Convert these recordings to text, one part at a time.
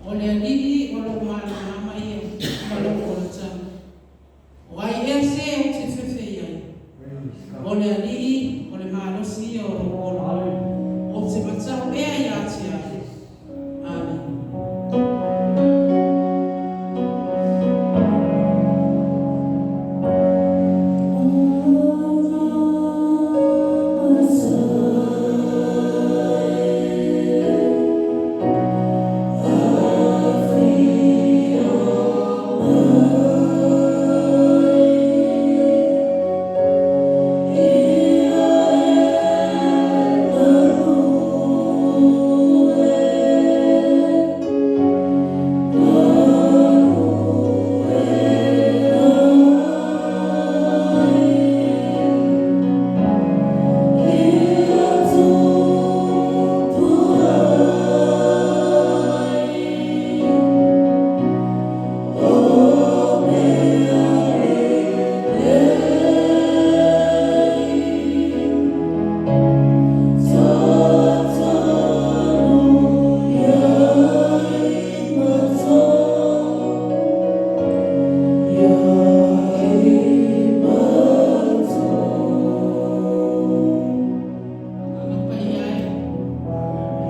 O le Alii o lou malamalama ia ma lou olataga. O ai ea se ou te fefe i ai? O le Alii o le malosi ia o lou ola. Ou te matau ea ia te ai. Amene. Agaga Paia e,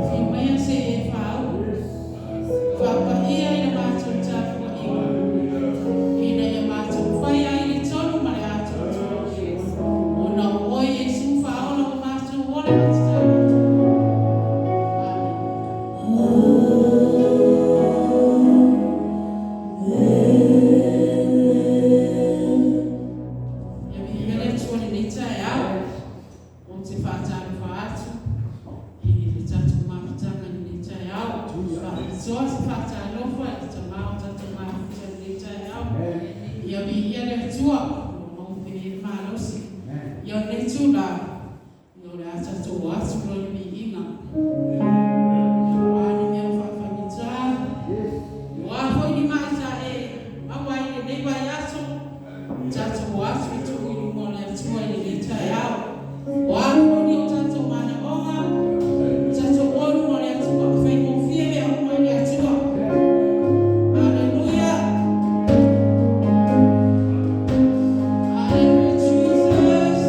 afio maia se i e faauu, faapaia i le matou tapuaiga, ina ia matou faia ai le tonu ma le atoatoa, ona o oe Iesu Faaola ua matou ola ma tatalo atu ai. Amene. Ia viia le Atua i lenei taeao. Ou te faatalofa atu i le tatou mafutaga i lenei taeao. Faapitoa se faatalofa i le tama o tatou mafuta i lenei taeao. Ia viia le Atua ua maua pea le malosi. Ia o lenei itula, ia o le a tatou o atu loa i le viiga. O a ni mea o faafaigata, o a foi ni mai sa e maua ai i lenei vaiaso, tatou o atu e tuu i luma o le Atua i lenei taeao. O a foi ni o tatou manaoga, tatou o i luma o le Atua, e faigofie mea uma i le Atua. Hallelujah. Hallelujah, Jesus.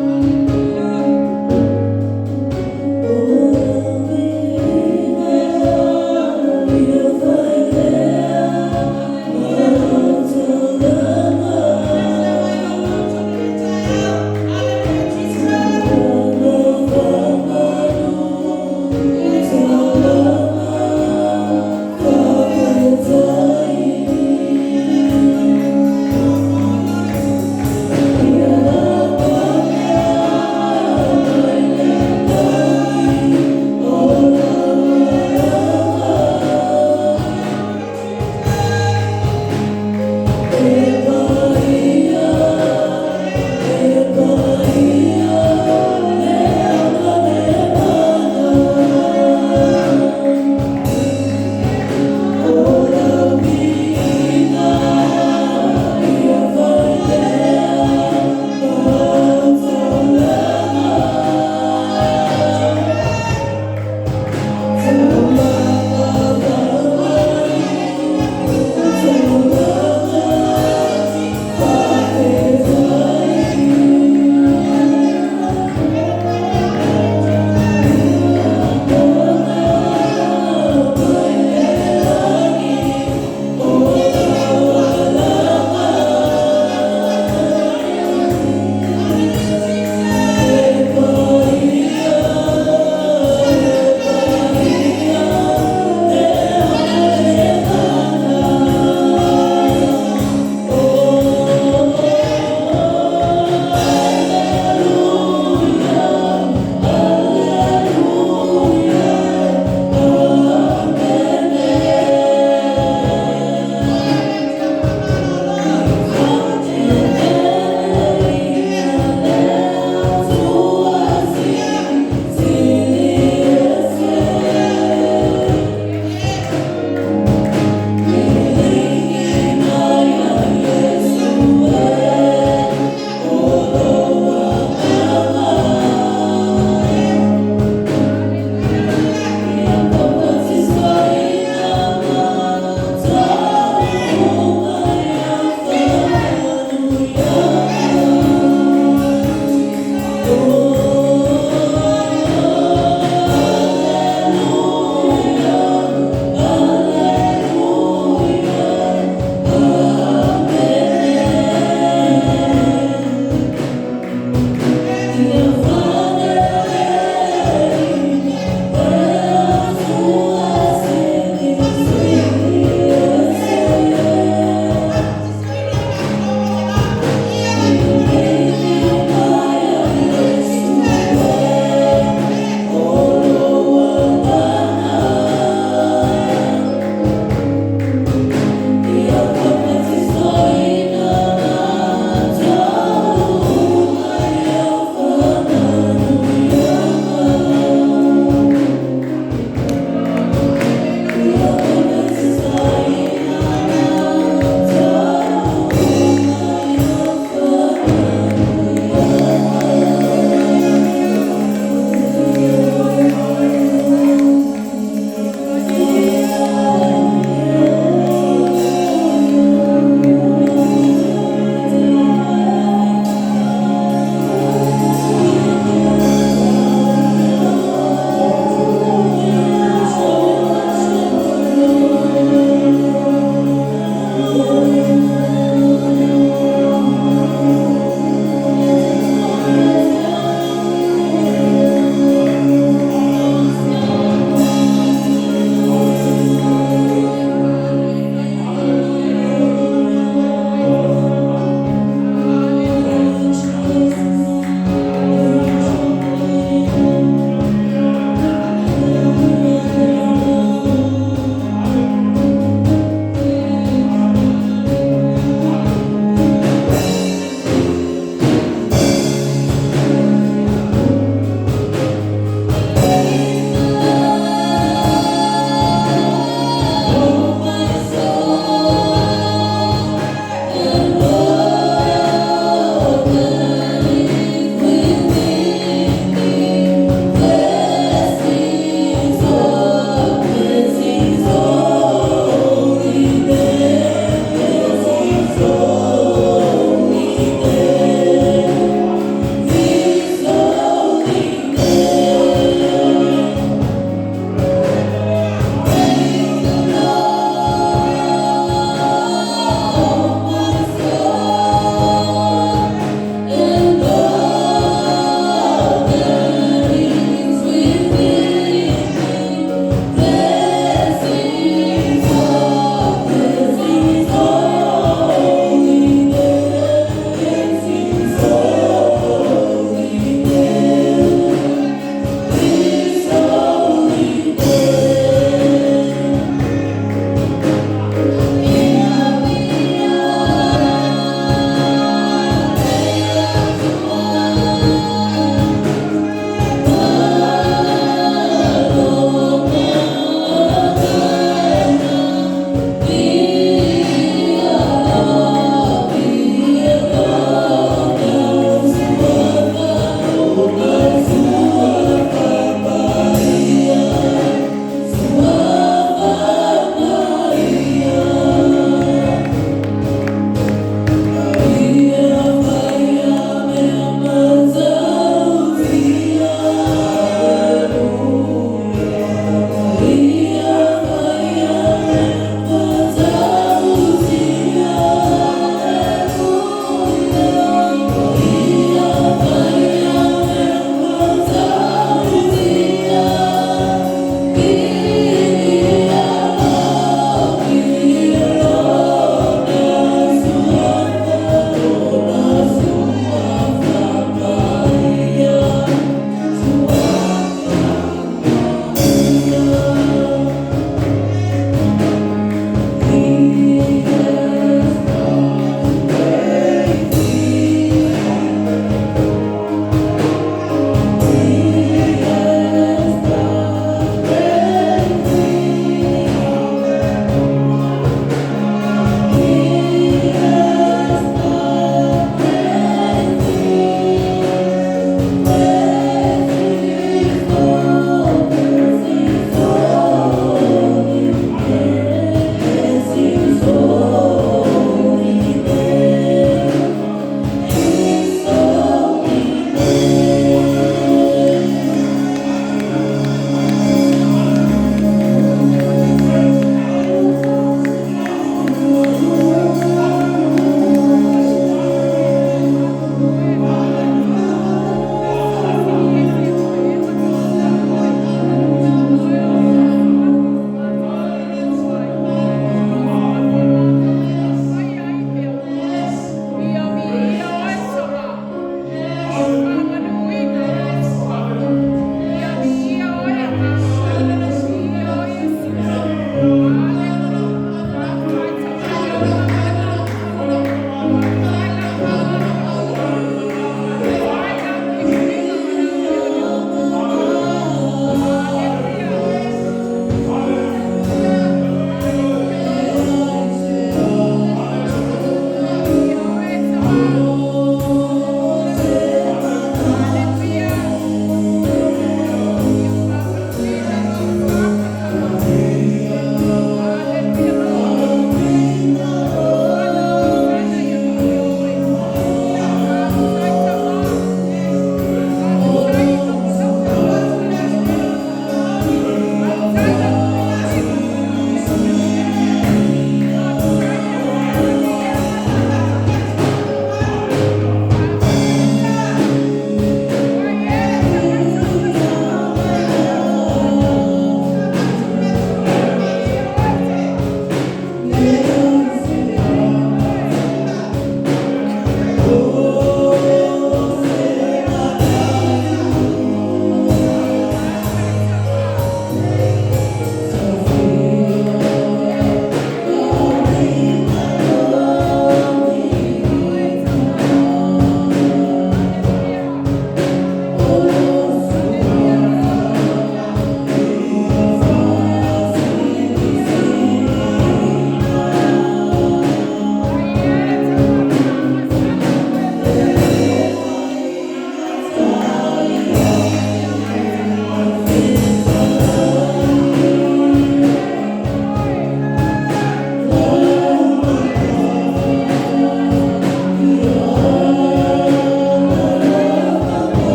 Hallelujah. Yes, Lord.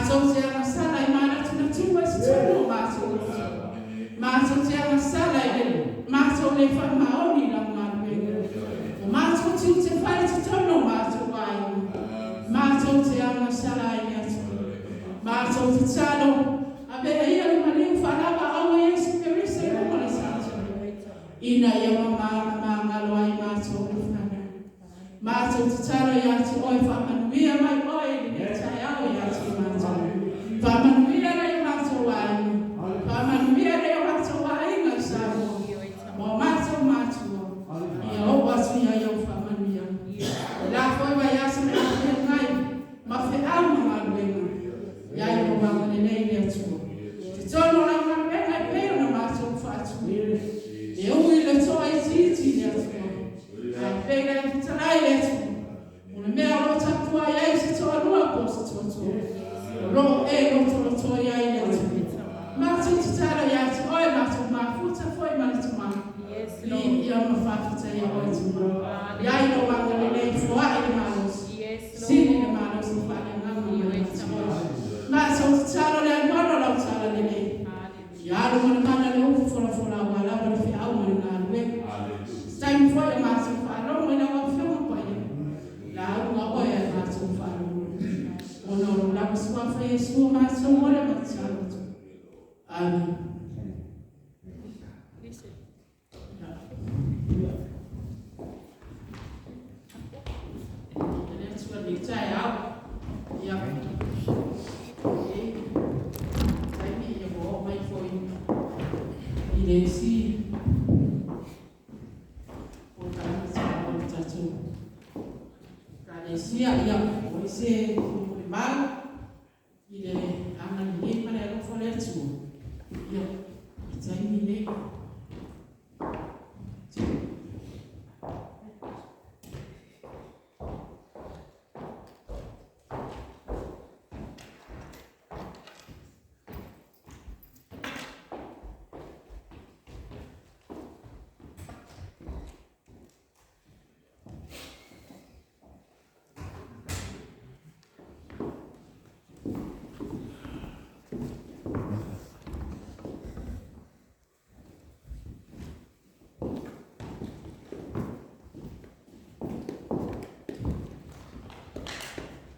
Matou te agasala i manatunatuga i totonu o matou loto. Matou te agasala i le matou le faamaoni i lau galuega. O matou tiute fai i totonu o matou aiga. Matou te agasala ai i le Atua. Matou tatalo, avea ia le maliu faalaoa a Iesu Keriso i luga o le satini, ina ia mamā ma magalo ai matou alofana. Matou tatalo ia te oe, faamanuia mai oe i lenei taeao ia te matou. Faamanuia nai o matou aiga. Faamanuia nai o matou aiga i Samoa. Ma o matou matua. Ia oo atu ia i au faamanuiaga. O la foi vaiaso o le a feagai ma feau ma galuega. Ia i lou agalelei le Atua. Totonu o lau galuega e pei ona matou faatuina. E ui i le toaitiiti le Atua. Ae pei ona e fetalai le Atua. O le mea o lo o tapuai ai se toalua po o se toatolu. O lo o e lotolotoi ai le Atua. Matou tatalo ia te oe, matou mafuta foi ma le Tama. Viia ma faafetaia oe Tama. Ia i lou agalelei foai le malosi. Sili le malosi faaleagaga mai ia te oe. Matou tatalo le alualu o lau talalelei. Ia alu ma le mana le upu folafola aua lava le feau ma le galuega. Se taimi foi o matou faalogo i lau Afioga Paia, lauga oe ae matou faalogo. Ona o lou lava suafa Iesu o matou ola ma tatalo atu. Amen. Le Atua i lenei taeao. Ia, e taimi ia ua oo mai foi i le isi polokalame taua o le tatou Ekalesia. Ia, ua i se molimau i le agalelei ma le alofa o le Atua. Ia, le taimi lenei.